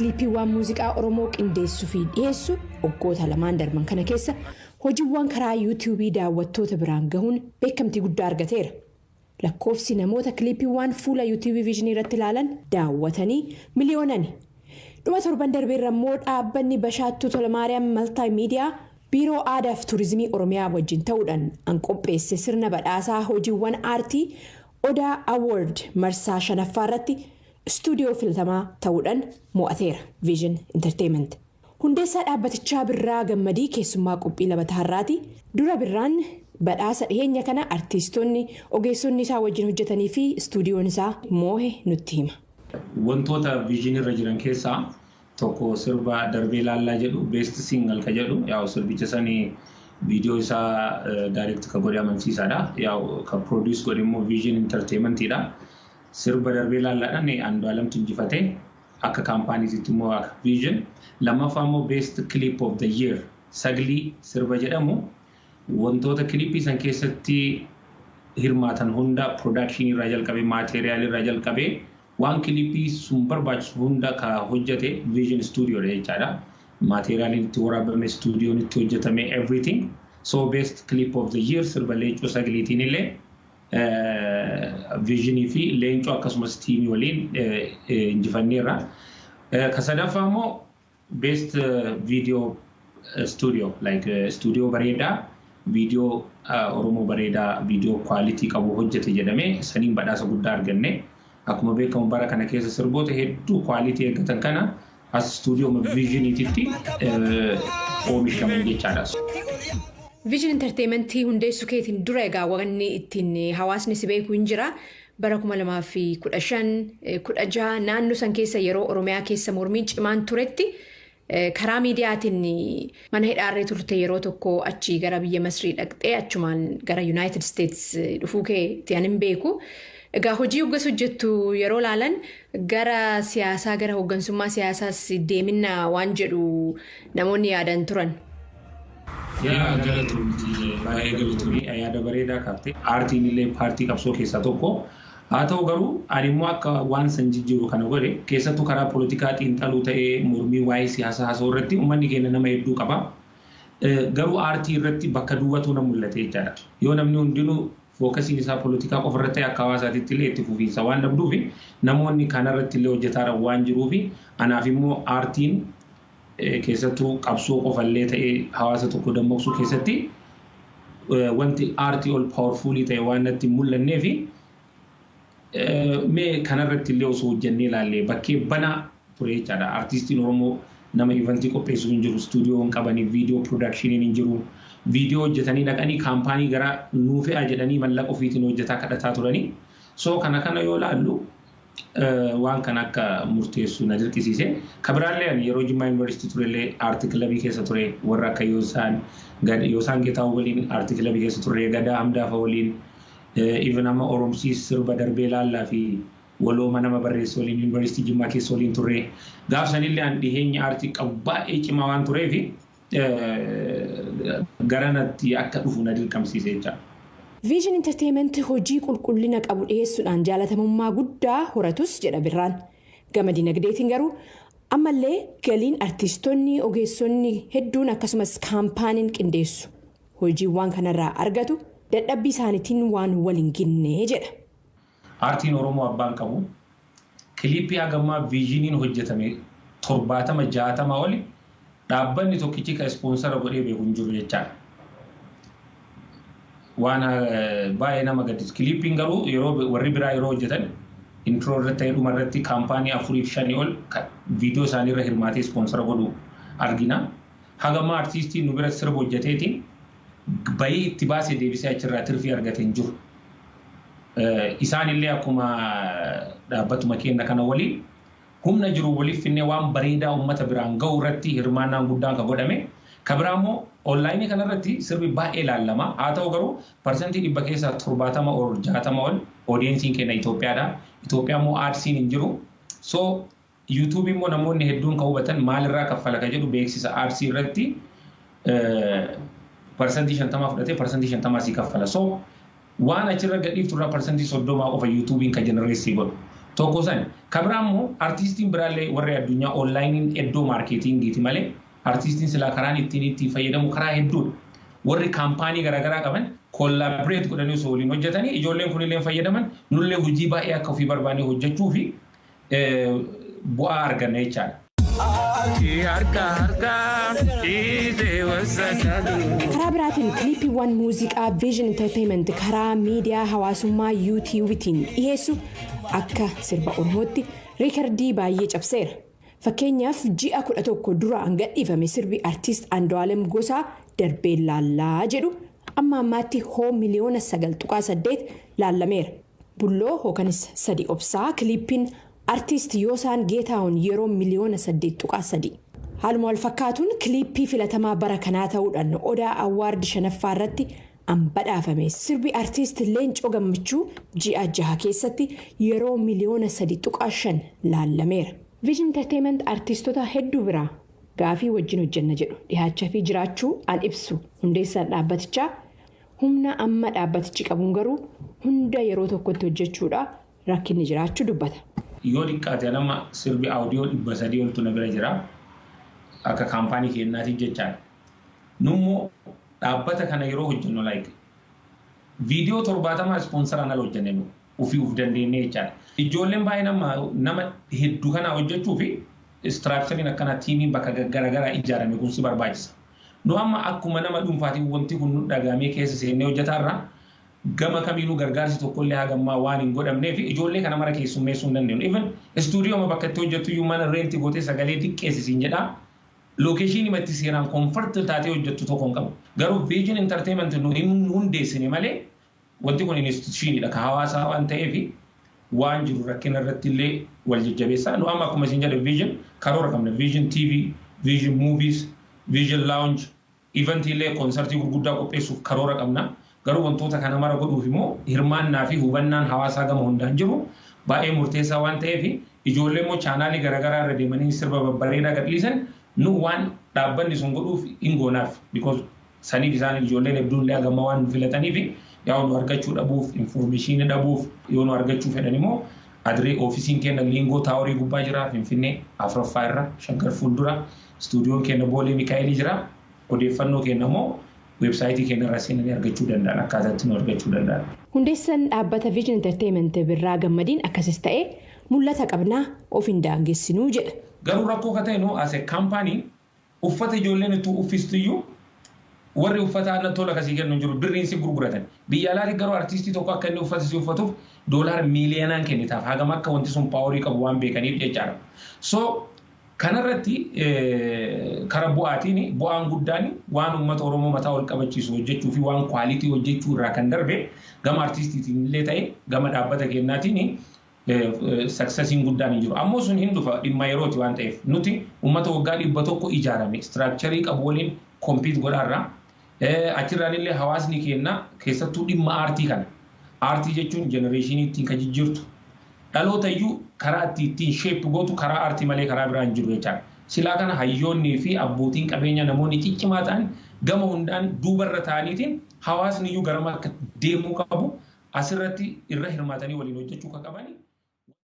Kiliippiiwwan muuziqaa Oromoo qindeessuu fi dhiyeessu waggoota 2n darban kana keessa hojiiwwan karaa Yuutiyuubii daawwattoota biraan gahuun beekamtii guddaa argateera. Lakkoofsi namoota kiliippiiwwan fuula Yuutiyuubii Viizhinii irratti ilaalan daawwatanii miliyoonani. Dhuma torban darbeerra immoo dhaabbanni Bashaattuu Tolamaariyaam Maltaayimiidiyaa Biiroo Aadaa fi Turizimii Oromiyaa wajjin ta'uudhaan an qopheesse sirna badhaasaa hojiiwwan aartii Odaa Award marsaa shanaffaa irratti istuudiyoo filatamaa ta'uudhaan mo'ateera Vision Entertainment. Hundeessaa dhaabbatichaa Birraa Gammadii keessummaa qophii Labata har'aati. Dura Birraan badhaasa dhiheenya kana artiistonni, ogeessonni isaa wajjin hojjetanii fi istuudiyoon isaa moohe nutti hima. Wantoota Vision irra jiran keessaa tokko sirba Darbee Laallaa jedhu, best single ka jedhu. Yaa'u, sirbicha sanii viidiyoo isaa direct ka godhe Amansiisaadha. Yaa'u, ka produce godhe immoo Vision Entertainmentidha. Sirba Darbee Laallaadhaan Andu'aalamtu injifate, akka kaampaaniitti immoo akka Vision. Lammaffaa immoo best clip of the year, Saglii sirba jedhamu, wantoota kilippii san keessatti hirmaatan hunda, production irraa jalqabee, material irraa jalqabee, waan kilippii sun barbaachisu hunda ka hojjete Vision Studio dha jechaadha. Materialiin itti waraabame, stuudiyoon itti hojjetame, everything. So best clip of the year sirba Leencoo Sagliitiin illee Visionii fi Leencoo akkasumas tiimii waliin injifanneerra. Ka sadaffaa immoo best video studio, like studio bareedaa, viidiyoo Oromoo bareedaa, viidiyoo quality qabu hojjete jedhamee saniin badhaasa guddaa arganne. Akkuma beekamu bara kana keessa sirboota hedduu quality eeggatan kana as stuudiyoo Visioniititti oomishaman jechaadha. Vision Entertainmentii hundeessuu keetiin dura egaa wanni ittiin hawaasni si beeku hin jira. Bara 2015, 16 naannoo san keessa yeroo Oromiyaa keessa mormiin cimaan turetti karaa miidiyaatiin mana hidhaarree turte. Yeroo tokko achii gara biyya Masrii dhaqxee, achumaan gara United States dhufuu keetti ani hin beeku. Egaa hojii hoggas hojjettu yeroo laalan gara siyaasaa, gara hooggansummaa siyaasaas deeminna waan jedhu namoonni yaadan turan. Yaa, galatoomii, baay'ee galatoomii, yaada bareedaa kaaftee. Aartiin illee paartii qabsoo keessaa tokko. Haa ta'u garuu ani immoo akka waan san jijjiiru kana godhe, keessattuu karaa poolitikaa xiinxaluu ta'ee mormii waa'ee siyaasaa haasa'uu irratti uummanni keenya nama hedduu qaba. Garuu aartii irratti bakka duwwatu na mul'ate jechaadha. Yoo namni hundinuu focusiin isaa poolitikaa qofa irratti ta'e, akka hawaasaatitti illee itti fufiinsa waan dhabduufi namoonni kanarratti illee hojjetaa waan jiruufi, anaaf immoo aartiin keessattuu qabsoo qofallee ta'ee hawaasa tokko dammaqsuu keessatti wanti aartii ol powerfulii ta'e waan natti hin mul'annee fi mee kanarratti illee osoo hojjennee ilaalle bakkee banaa ture jechaadha. Artiistiin Oromoo nama eventii qopheessu hin jiru, istuudiyoo hin qabanii, viidiyoo productioniin hin jiru. Viidiyoo hojjetanii dhaqanii kaampaanii gara nuu fe'aa jedhanii mallaqa ofiitiin hojjetaa kadhataa turanii. So kana kana yoo ilaallu waan kana akka murteessu na dirqisiise. Kabiraallee ani yeroo Jimmaa Yuunivarsiitii turellee aartii kilabii keessa ture, warra akka Yoosaan Geetaawuu waliin aartii kilabii keessa ture, Gadaa Hamdaafa waliin, even amma Oromsiis sirba Darbee Laallaa fi walooma nama barreessu waliin Yuunivarsiitii Jimmaa keessa waliin turre. Gaaf sanillee an dhiheenya aartii qabu baay'ee cimaa waan tureefi garanatti akka dhufu na dirqamsiise jechaadha. Vision Entertainment hojii qulqullina qabu dhiyeessuudhaan jaalatamummaa guddaa horatus jedha Birraan. Gama dinagdeetiin garuu ammallee galiin artiistonni, ogeessonni hedduun akkasumas kaampaaniin qindeessu hojiiwwan kanarraa argatu dadhabbii isaaniitiin waan wal hin ginne jedha. Aartiin Oromoo abbaan qabu. Kiliippii hagammaa Visioniin hojjetame 70, 60 oli dhaabbanni tokkichi ka sponsor godhee beeku hin jiru jechaadha. Waan baay'ee nama gaddisiisu. Kiliippiin garuu yeroo warri biraa yeroo hojjetan intro irratti ta'ee dhuma irratti kaampaanii afuriif shanii ol viidiyoo isaanii irra hirmaatee sponsor godhu argina. Hagammaa artiistiin nu bira sirba hojjeteetiin bayii itti baasee deebisee achirraa tirfii argate hin jiru. Isaan illee akkuma dhaabbatuma keenya kana waliin humna jiru waliif finnee waan bareedaa uummata biraan gahu irratti hirmaannaan guddaan kan godhame. Ka biraa immoo onlineii kanarratti sirbi baay'ee ilaallama. Haa ta'u garuu 100% keessaa 70 ol, 60 ol audienceiin keenya Itoophiyaadha. Itoophiyaa immoo AdSense hin jiru. So yuutuubii immoo namoonni hedduun kan hubatan maalirraa kaffala ka jedhu beeksisa AdSense irratti 50% fudhatee 50% sii kaffala. So waan achirra gadhiiftu irraa 30% qofa yuutuubiin kan generate godhu. Tokko sani. Kan biraa immoo artiistiin biraallee warri addunyaa onlaayiniin iddoo maarkeetingiiti malee artiistiin silaa karaan ittiin fayyadamu karaa hedduudha. Warri kaampaanii garaagaraa qaban collaborate godhanii osoo waliin hojjetanii ijoolleen kunillee fayyadaman nullee hojii baay'ee akka ofii barbaannee hojjechuu fi bu'aa arganna jechaadha. Karaa biraatiin kiliipiiwwan muuziqaa Vision Entertainment karaa miidiyaa hawaasummaa yuutiyuubiitiin dhiyeessu akka sirba Oromootti riikardii baay'ee cabseera. Fakkeenyaaf, ji'a 11 dura gadhiifame sirbi artiist Andu'aalem Gosaa "Darbee Laallaa" jedhu amma ammaatti hoo miliyoona 9.8 laallameera. "Bulloo" hookanis "Sadi Obsaa" kiliippiin artiist Yoosaan Geetaawun yeroo miliyoona 8.3. Haaluma wal fakkaatuun kiliippii filatamaa bara kanaa ta'uudhaan Odaa Award shanaffaa irratti an badhaafame sirbi artiist Leencoo Gammachuu ji'a 6 keessatti yeroo miliyoona 3.5 laallameera. Vision Entertainment artiistota hedduu biraa gaafii wajjin hojjenna jedhu dhihaachaa fi jiraachuu an ibsu hundeessaan dhaabbatichaa, humna amma dhaabbatichi qabuun garuu hunda yeroo tokkotti hojjechuudha rakkinni jiraachuu dubbata. Yoo xiqqaate nama sirbi audio 300 oltu na bira jira. Akka kaampaanii keenyaatiif jechaadha. Nummoo dhaabbata kana yeroo hojjennu like viidiyoo 70 ispoonsaraan ala hojjenne nu ofii uf dandeenye jechaadha. Ijoolleen baay'ee nama hedduu kana hojjechuu fi istiraakchariin akkana tiimiin bakka garaagaraa ijaarame kun si barbaachisa. Nu amma akkuma nama dhuunfaatiin wanti kun nu dhagaamee keessa seennee hojjetaarra gama kamiinuu gargaarsi tokkollee hagammaa waan hin godhamnee fi ijoollee kana mara keessummeessuu hin dandeenyu. Even istuudiyoo bakka itti hojjettu iyyuu mana rent gootee sagalee xiqqeessisiin jedhaa. Lookeeshinii itti seeraan comfort taatee hojjettu tokko hin qabu. Garuu Vision Entertainment nu hin hundeessine malee wanti kun institutioniidha. Ka hawaasaa waan ta'eef waan jiru rakkina irratti illee wal jajjabeessaa. Nu amma akkuma isin jedhe Vision karoora qabna. Vision TV, Vision Movies, Vision Lounge, eventii illee koonsartii gurguddaa qopheessuuf karoora qabna. Garuu wantoota kana mara godhuuf immoo hirmaannaa fi hubannaan hawaasaa gama hundaan jiru baay'ee murteessaa waan ta'eef, ijoollee immoo chaanaalii garaagaraa irra deemanii sirba babbareedaa gadhiisan nu waan dhaabbanni sun godhuuf hin goonaaf, because saniif isaan ijoolleen hedduun illee hagamma waan nu filataniif yaa nu argachuu dhabuuf, infoormeeshinii dhabuuf. Yoo nu argachuu fedhan immoo adiree oofisiin keenya Liingoo Taaworii gubbaa jira, Finfinnee afuraffaa irra, Shaggar fuuldura. Istuudiyoon keenya Boolee Mikaa'elii jira. Odeeffannoo keenya immoo weebsaayitii keenya irra seenanii argachuu danda'an, akkaataa itti nu argachuu danda'an. Hundeessan dhaabbata Vision Entertainment Birraa Gammadiin akkasis ta'ee mul'ata qabnaa, of hin daangessinuu jedha. Garuu rakkoo ka ta'e nu as kaampaanii uffata ijoolleen itti uffistuyyuu warri uffata tola kasii kennu jiru, birriin si gurguratan. Biyya alaatti garuu artiistii tokko akka inni uffata si uffatuuf doolaara miiliyoonaan kennitaaf, hagam akka wanti sun paaworii qabu waan beekaniif jechaadha. So kanarratti kara bu'aatiin bu'aan guddaan waan uummata Oromoo mataa ol qabachiisu hojjechuu fi waan quality hojjechuu irraa kan darbe gama artiistiitiin illee ta'e gama dhaabbata kennaatiin successiin guddaan hin jiru. Ammoo sun hin dhufa, dhimma yerooti waan ta'eef. Nuti uummata waggaa 100 ijaarame istiraakcharii qabu waliin compete godhaarra. Achirraan illee hawaasni keenya keessattuu dhimma aartii kana. Aartii jechuun jenereeshinii ittiin kan jijjiirtu. Dhaloota iyyuu karaa ittiin shape gootu karaa aartii malee karaa biraa hin jiru jechaadha. Silaa kana hayyoonnii fi abbootiin qabeenya, namoonni ciccimaa ta'an gama hundaan duubarra ta'aniitiin hawaasni iyyuu garama akka deemuu qabu asirratti irra hirmaatanii waliin hojjechuu kan qabani.